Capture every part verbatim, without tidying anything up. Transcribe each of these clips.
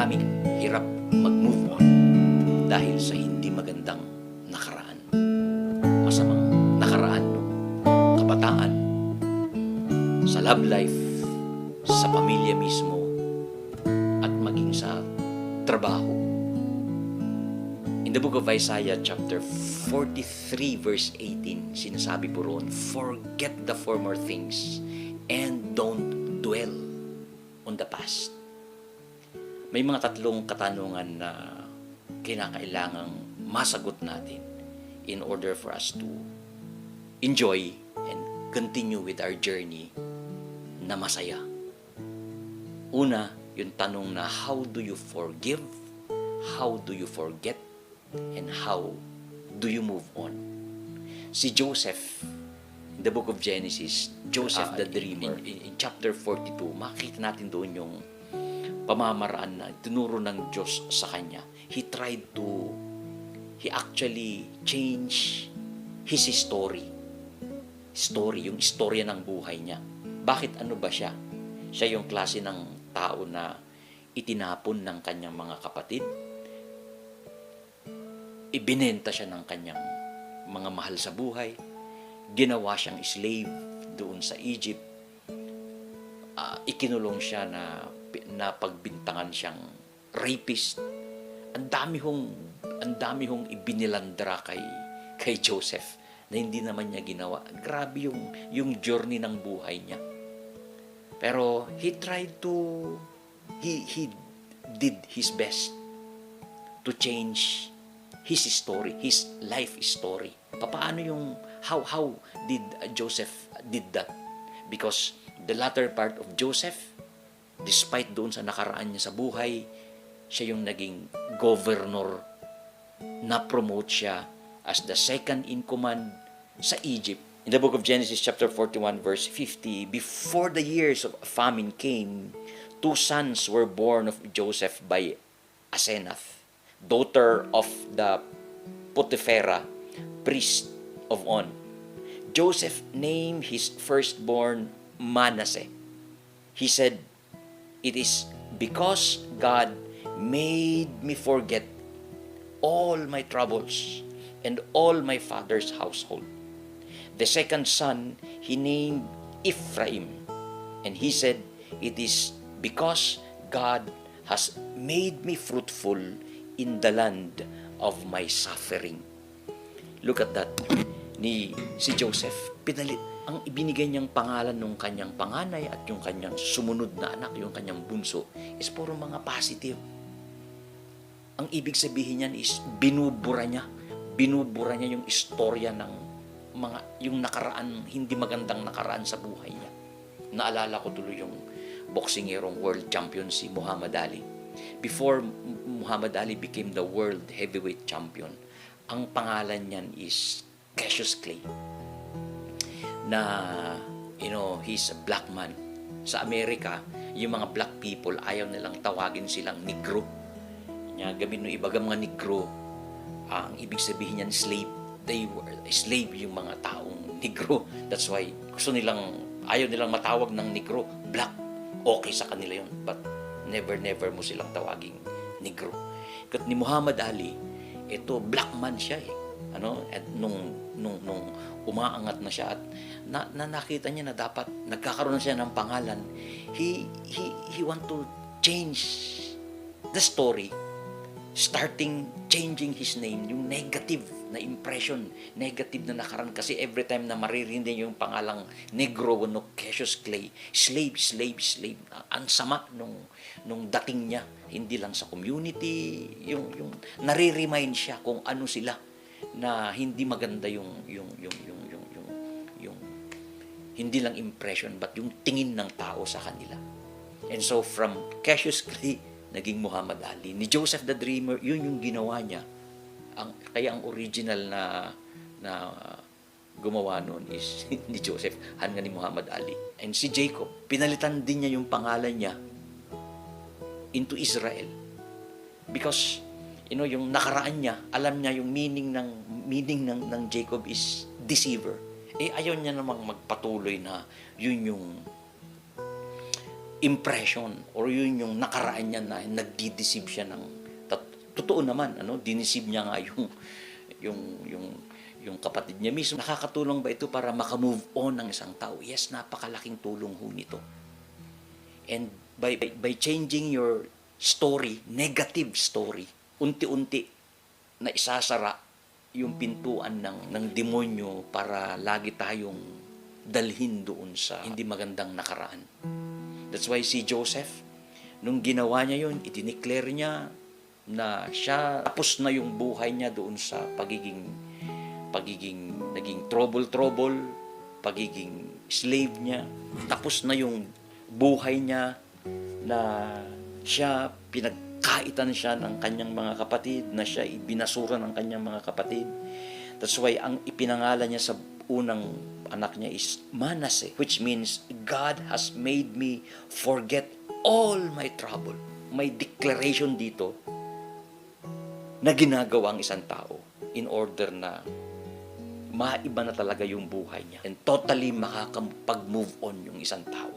Daming hirap mag-move on dahil sa hindi magandang nakaraan. Masamang nakaraan, no? Kabataan, sa love life, sa pamilya mismo, at maging sa trabaho. In the book of Isaiah chapter forty-three verse eighteen, sinasabi po roon, "Forget the former things and don't dwell on the past." May mga tatlong katanungan na kinakailangang masagot natin in order for us to enjoy and continue with our journey na masaya. Una, yung tanong na, how do you forgive? How do you forget? And how do you move on? Si Joseph, in the book of Genesis, Joseph Ah, the in, dreamer, in, in, in chapter forty-two, makita natin doon yung pamamaraan na tinuro ng Diyos sa kanya. He tried to, he actually changed his story. Story, yung istorya ng buhay niya. Bakit, ano ba siya? Siya yung klase ng tao na itinapon ng kanyang mga kapatid. Ibinenta siya ng kanyang mga mahal sa buhay. Ginawa siyang slave doon sa Egypt. Ah, ikinulong siya na, na pagbintangan siyang rapist. Ang dami hong, ang dami hong ibinilandra kay, kay Joseph na hindi naman niya ginawa. Grabe yung, yung journey ng buhay niya. Pero he tried to, he, he did his best to change his story, his life story. Papaano yung, how, how did, uh, Joseph did that? Because the latter part of Joseph, despite doon sa nakaraan niya sa buhay, siya yung naging governor, na-promote siya as the second in command sa Egypt. In the book of Genesis chapter forty-one verse fifty, before the years of famine came, two sons were born of Joseph by Asenath, daughter of the Potiphera, priest of On. Joseph named his firstborn Manasseh. He said, "It is because God made me forget all my troubles and all my father's household." The second son he named Ephraim, and he said, "It is because God has made me fruitful in the land of my suffering." Look at that. Ni si Joseph, pinalit, ang ibinigay niyang pangalan nung kanyang panganay at yung kanyang sumunod na anak, yung kanyang bunso, is puro mga positive. Ang ibig sabihin niyan is binubura niya, binubura niya yung istorya ng mga, yung nakaraan, hindi magandang nakaraan sa buhay niya. Naalala ko tuloy yung boksingerong world champion, si Muhammad Ali. Before M-, Muhammad Ali became the world heavyweight champion, ang pangalan niyan is Cassius Clay. Na, you know, he's a black man. Sa Amerika, yung mga black people, ayaw nilang tawagin silang negro. Nya, gamin no ibaga mga negro, ah, ang ibig sabihin niyan, slave. They were slave yung mga taong negro. That's why gusto nilang, ayaw nilang matawag ng negro, black. Okay sa kanila yun. But never, never mo silang tawaging negro. Ket ni Muhammad Ali, ito, black man siya eh. Ano, at nung, nung, nung umaangat na siya at na, na nakita niya na dapat nagkakaroon na siya ng pangalan, he, he, he want to change the story, starting changing his name, yung negative na impression, negative na nakaraan. Kasi every time na maririnig yung pangalang Negro, no, Cassius Clay, slave, slave, slave. Ang sama nung, nung dating niya, hindi lang sa community, yung, yung nare-remind siya kung ano sila na hindi maganda yung, yung, yung, yung, yung, yung, yung hindi lang impression, but yung tingin ng tao sa kanila. And so, from Cassius Clay, naging Muhammad Ali. Ni Joseph the Dreamer, yun yung ginawa niya. Ang, kaya ang original na, na gumawa nun is ni Joseph, han nga ni Muhammad Ali. And si Jacob, pinalitan din niya yung pangalan niya into Israel. Because, you know, yung nakaraan niya, alam niya yung meaning ng, meaning ng, ng Jacob is deceiver. Eh, ayaw niya namang magpatuloy na yun yung impression or yun yung nakaraan niya na nagdi-deceive siya ng tat-, totoo naman, ano, dinisib niya nga yung, yung, yung, yung kapatid niya mismo. Nakakatulong ba ito para maka-move on ang isang tao? Yes, napakalaking tulong ho nito. And by, by, by changing your story, negative story, unti-unti na isasara yung pintuan ng, ng demonyo para lagi tayong dalhin doon sa hindi magandang nakaraan. That's why si Joseph, nung ginawa niya yun, idineclare niya na siya, tapos na yung buhay niya doon sa pagiging, pagiging naging trouble-trouble, pagiging slave niya. Tapos na yung buhay niya na siya, pinagkaitan siya ng kanyang mga kapatid, na siya ibinasura ng kanyang mga kapatid. That's why ang ipinangalan niya sa unang anak niya is Manasseh, which means, "God has made me forget all my trouble." May declaration dito na ginagawa ang isang tao in order na maiba na talaga yung buhay niya and totally makakapag-move on yung isang tao.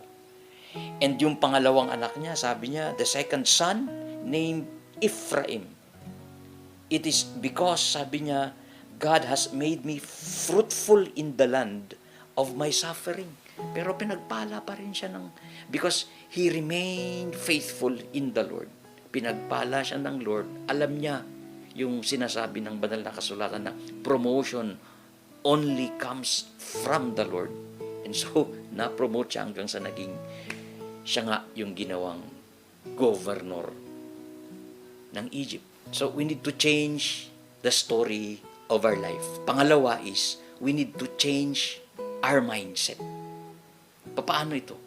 And yung pangalawang anak niya, sabi niya, the second son named Ephraim. It is because, sabi niya, "God has made me fruitful in the land of my suffering." Pero pinagpala pa rin siya ng, because he remained faithful in the Lord. Pinagpala siya ng Lord. Alam niya yung sinasabi ng Banal na Kasulatan na promotion only comes from the Lord. And so, na-promote siya hanggang sa naging siya nga yung ginawang governor ng Egypt. So, we need to change the story of our life. Pangalawa is, we need to change our mindset. Papaano ito?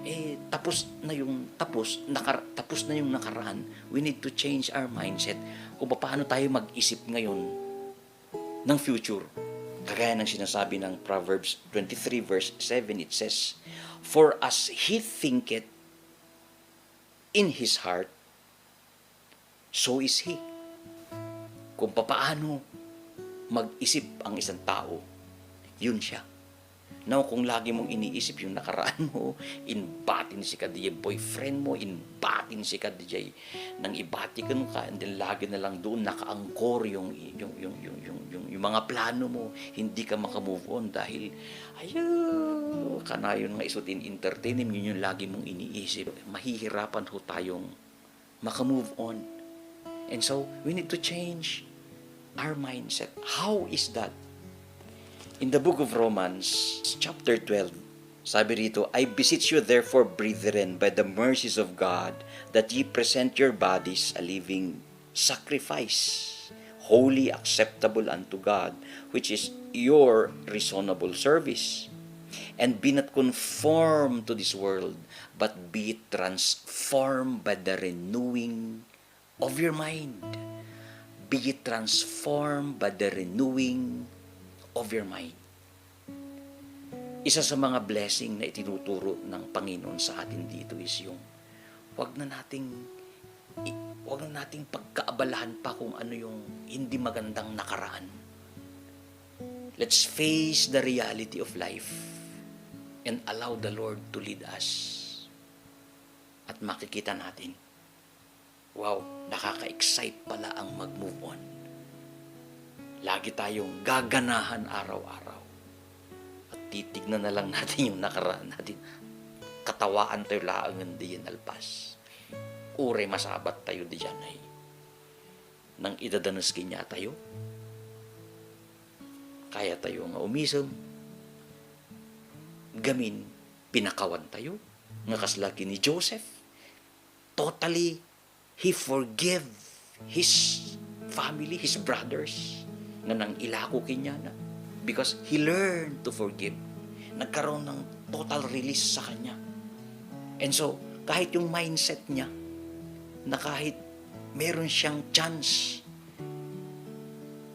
Eh, tapos na yung, tapos, nakar-, tapos na yung nakaraan. We need to change our mindset kung paano tayo mag-isip ngayon ng future. Kagaya ng sinasabi ng Proverbs twenty-three verse seven, it says, "For as he thinketh in his heart, so is he." Kung papaano mag-isip ang isang tao, yun siya. Now, kung lagi mong iniisip yung nakaraan mo, inbatin si ka dijay boyfriend mo, inbatin si ka dijay nang ibati ka, and then lagi na lang doon nakaangkor yung, yung, yung, yung, yung, yung, yung mga plano mo, hindi ka makamove on dahil, ayo, kanayon nga isutin entertainment, yun yung lagi mong iniisip. Mahihirapan ho tayong makamove on. And so, we need to change our mindset. How is that? In the book of Romans, chapter twelve, sabi rito, "I beseech you therefore, brethren, by the mercies of God, that ye present your bodies a living sacrifice, holy, acceptable unto God, which is your reasonable service. And be not conformed to this world, but be transformed by the renewing of your mind." Be ye transformed by the renewing of your mind. Isa sa mga blessing na itinuturo ng Panginoon sa atin dito is yung wag na nating i-, wag na nating pagkaabalahan pa kung ano yung hindi magandang nakaraan. Let's face the reality of life and allow the Lord to lead us. At makikita natin, wow, nakaka-excite pala ang mag-move on. Lagi tayong gaganahan araw-araw. At titignan na lang natin yung nakaraan natin. Katawaan tayo laangen diyan alpas. Uray masabat tayo diyan ay nang idadanes kanya tayo. Kaya tayo nga umisem. Gamin, pinakawan tayo. Nga kasla ken ni Joseph. Totally, he forgive his family, his brothers, nga nang ilako kaniana. Because he learned to forgive. Nagkaroon ng total release sa kanya. And so, kahit yung mindset niya, na kahit meron siyang chance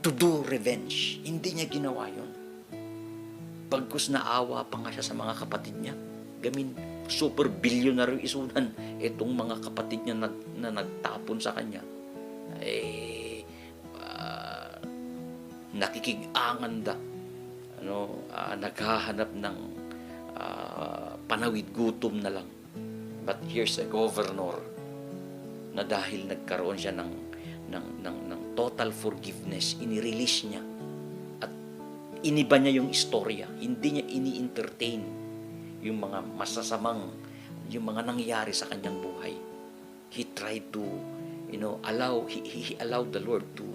to do revenge, hindi niya ginawa yun. Bagkus naawa pa nga siya sa mga kapatid niya. Gamin, super bilyonaryo isunan itong mga kapatid niya nag-, na nagtapon sa kanya. Eh, ah, nakikig-angan da. Ano, ah, naghahanap ng, ah, panawid gutom na lang. But here's a governor na dahil nagkaroon siya ng, ng, ng, ng total forgiveness, inirelease niya. At iniba niya yung istorya. Hindi niya ini-entertain yung mga masasamang, yung mga nangyari sa kanyang buhay. He tried to, you know, allow, he, he, he allowed the Lord to,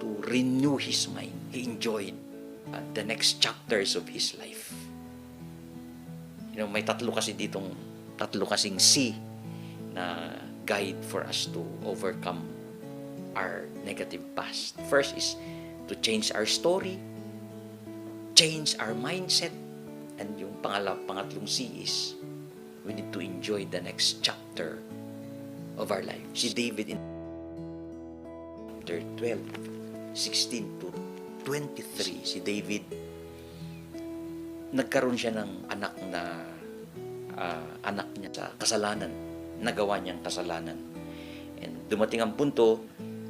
to renew his mind. He enjoyed, uh, the next chapters of his life. You know, may tatlo kasi ditong, tatlo kasing C na guide for us to overcome our negative past. First is to change our story, change our mindset, and yung pangala-, pangatlong C is we need to enjoy the next chapter of our life. Si David in chapter twelve, sixteen to twenty-three, si David, nagkaroon siya ng anak na, ah, anak niya sa kasalanan. Nagawa niyang kasalanan. And dumating ang punto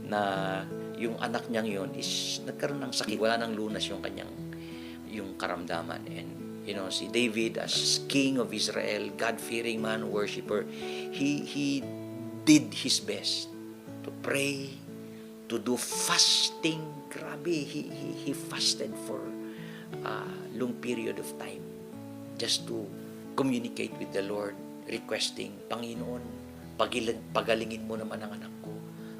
na yung anak niyang yun is nagkaroon ng sakit. Wala nang lunas yung kanyang, yung karamdaman. And, you know, si David, as king of Israel, God-fearing man, worshipper, he, he did his best to pray, to do fasting. Grabe, he, he, he fasted for a long period of time just to communicate with the Lord, requesting, "Panginoon, pagil-, pagalingin mo naman ang anak ko.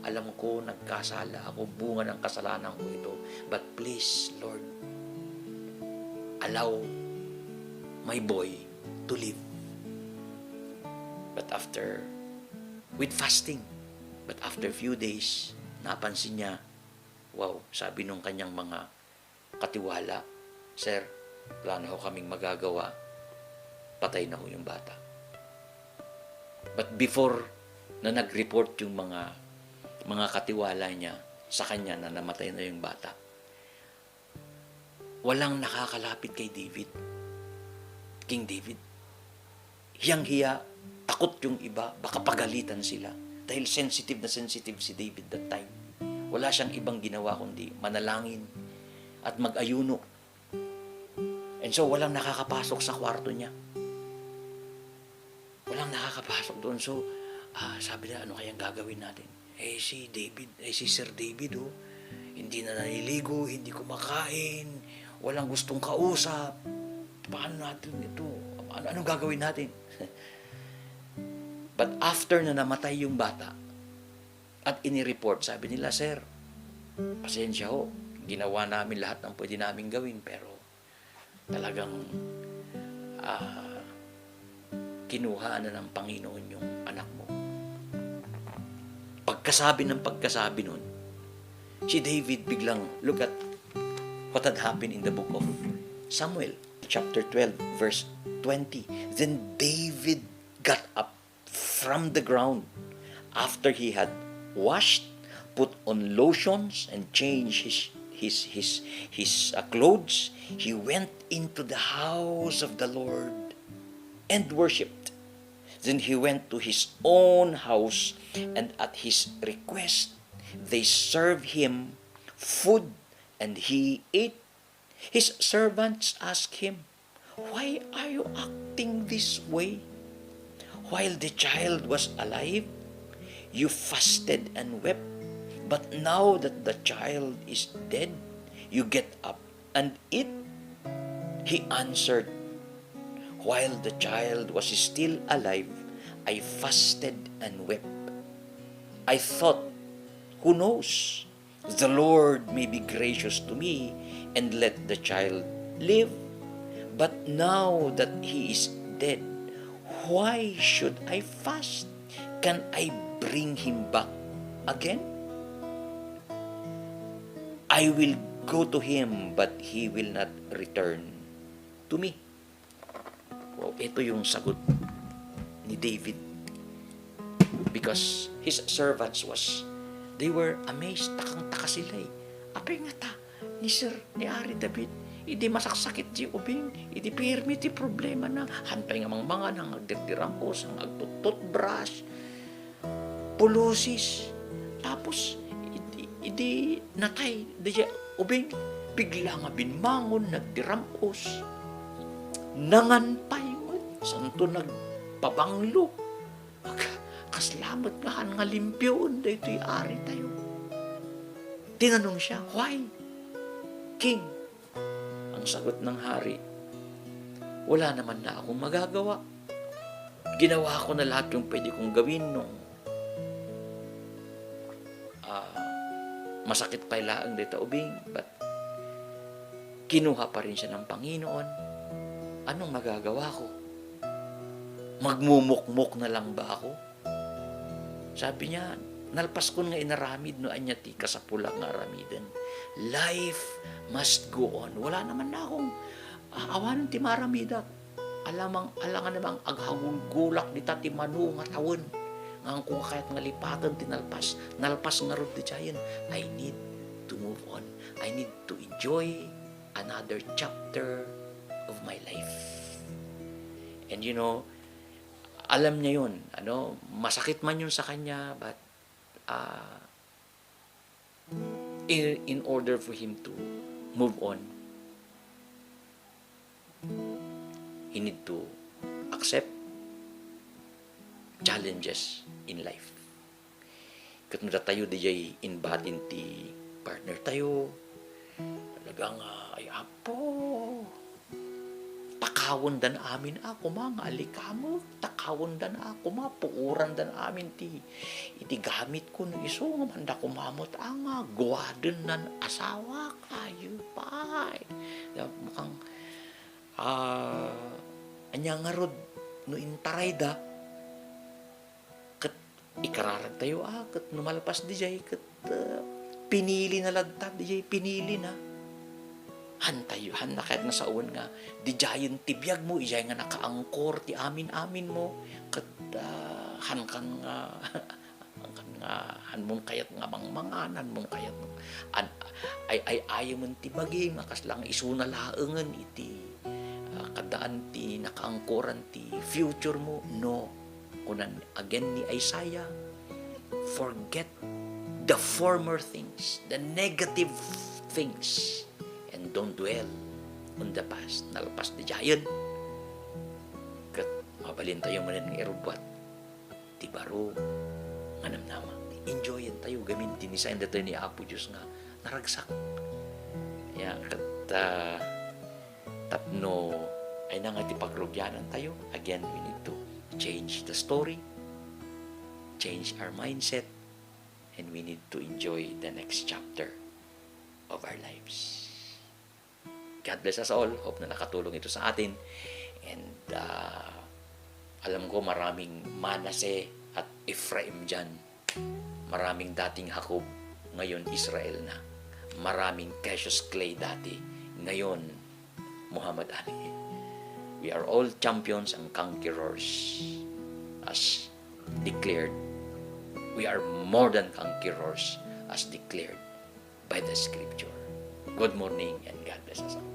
Alam ko, nagkasala ako, bunga ng kasalanan ko ito. But please, Lord, allow my boy to live." But after, with fasting, but after few days, napansin niya, wow, sabi nung kanyang mga katiwala, "Sir, wala na ho kaming magagawa. Patay na ho yung bata." But before na nag-report yung mga, mga katiwala niya sa kanya na namatay na yung bata, walang nakakalapit kay David. King David, hiyang-hiya, takot yung iba, baka pagalitan sila. Dahil sensitive na sensitive si David that time. Wala siyang ibang ginawa kundi manalangin at mag-ayuno. And so, walang nakakapasok sa kwarto niya. Walang nakakapasok doon. So, ah, sabi nila, "Ano kayang gagawin natin?" Eh, si David, eh, si Sir David, oh, hindi na naliligo, hindi kumakain, walang gustong kausap. Paano natin ito? Ano, ano gagawin natin? But after na namatay yung bata, at inireport, sabi nila, "Sir, pasensya ho. Ginawa namin lahat ng pwede naming gawin, pero talagang, ah, kinuha na ng Panginoon yung anak mo." Pagkasabi ng pagkasabi nun, si David biglang, look at what had happened in the book of Samuel, chapter twelve, verse twenty. Then David got up from the ground after he had washed, put on lotions, and changed his, his, his, his, uh, clothes. He went into the house of the Lord and worshipped. Then he went to his own house, and at his request, they served him food, and he ate. His servants asked him, "Why are you acting this way? While the child was alive, you fasted and wept. But now that the child is dead, you get up and eat?" He answered, "While the child was still alive, I fasted and wept. I thought, 'Who knows? The Lord may be gracious to me and let the child live. But now that he is dead, why should I fast? Can I bring him back again? I will go to him, but he will not return to me.'" Wow, ito yung sagot ni David. Because his servants was, they were amazed. Takang-taka sila eh. Apay ngata, ni Sir, ni Ari David, idi masaksakit ti ubing, idi pirmi ti problema na, haanpay nga mangmangan, haanpay nga agdirdiram-os, haanpay nga agtut-toothbrush, pulusis. Tapos, idi, idi natay, daydiay ubing, bigla nga bimmangon, nagdiram-os. Nangan pay met, santo nagpabanglo. Kasla met nga haan nga limpioen daytoy ari tayo." Tinanong siya, "Why, King?" Ang sagot ng hari, "Wala naman na akong magagawa. Ginawa ko na lahat yung pwede kong gawin nung, ah, masakit pa laeng dita ubing, but kinuha pa rin siya ng Panginoon. Anong magagawa ko? Magmumukmok na lang ba ako?" Sabi niya, "Nalpaskon nga inaramid no ania ti kasapulan nga aramiden. Life must go on. Wala naman na akong awanen ti maaramidak. Alamang, alangan namang aghagulgulak dita ti mano nga tawen. Ngan ko kayat nga lipaten ti nalpas. Nalpas ngarud ditayen. I need to move on. I need to enjoy another chapter of my life." And you know, alam niya yun, ano, masakit man yun sa kanya, but, ah, in, in order for him to move on, he need to accept challenges in life. Ket no datayo diay inbatin ti partner tayo, talaga nga, ay, Apo, takawendan amin a koma nga alikamek, takawendan a koma, puorandan amin ti, iti gamitko, no isu nga manda koma met a nga guaden nan asawak, ay, pay. Da, makang, ah, ania ngarud, no intarayda, ket ikararagtayo a, ket no malpas diay, ket, ah, pinili na ladta, diay pinili na. Hantayo, han na kayat nga sawen nga, diayen ti biag mo, idiay nga nakaangkor ti amin-amin mo, ket, ah, hankan nga, hankan nga, han mo kayat nga mangmangan, han mo kayat, an, ay, ay, ayamen ti bagim, a kasla nga isuna laengen iti, ah, kaddaan ti nakaangkoran ti future mo, no. Kunan again ni Isaiah, "Forget the former things, the negative things, and don't dwell on the past." Nalpas diayen. Ket mabalintayo manen nga irubbuat ti baro nga namnama. Enjoyen tayo gamin ti nisayanda tayo ni Apo Dios nga naragsak. Ya, ket, ah, tapno ay na nga ti pagrugianan tayo. Again, we need to change the story, change our mindset, and we need to enjoy the next chapter of our lives. God bless us all. Hope na nakatulong ito sa atin. And, ah, alam ko maraming Manase at Ephraim dyan. Maraming dating Jacob, ngayon Israel na. Maraming Cassius Clay dati, ngayon Muhammad Ali. We are all champions and conquerors as declared. We are more than conquerors as declared by the scripture. Good morning and God bless us all.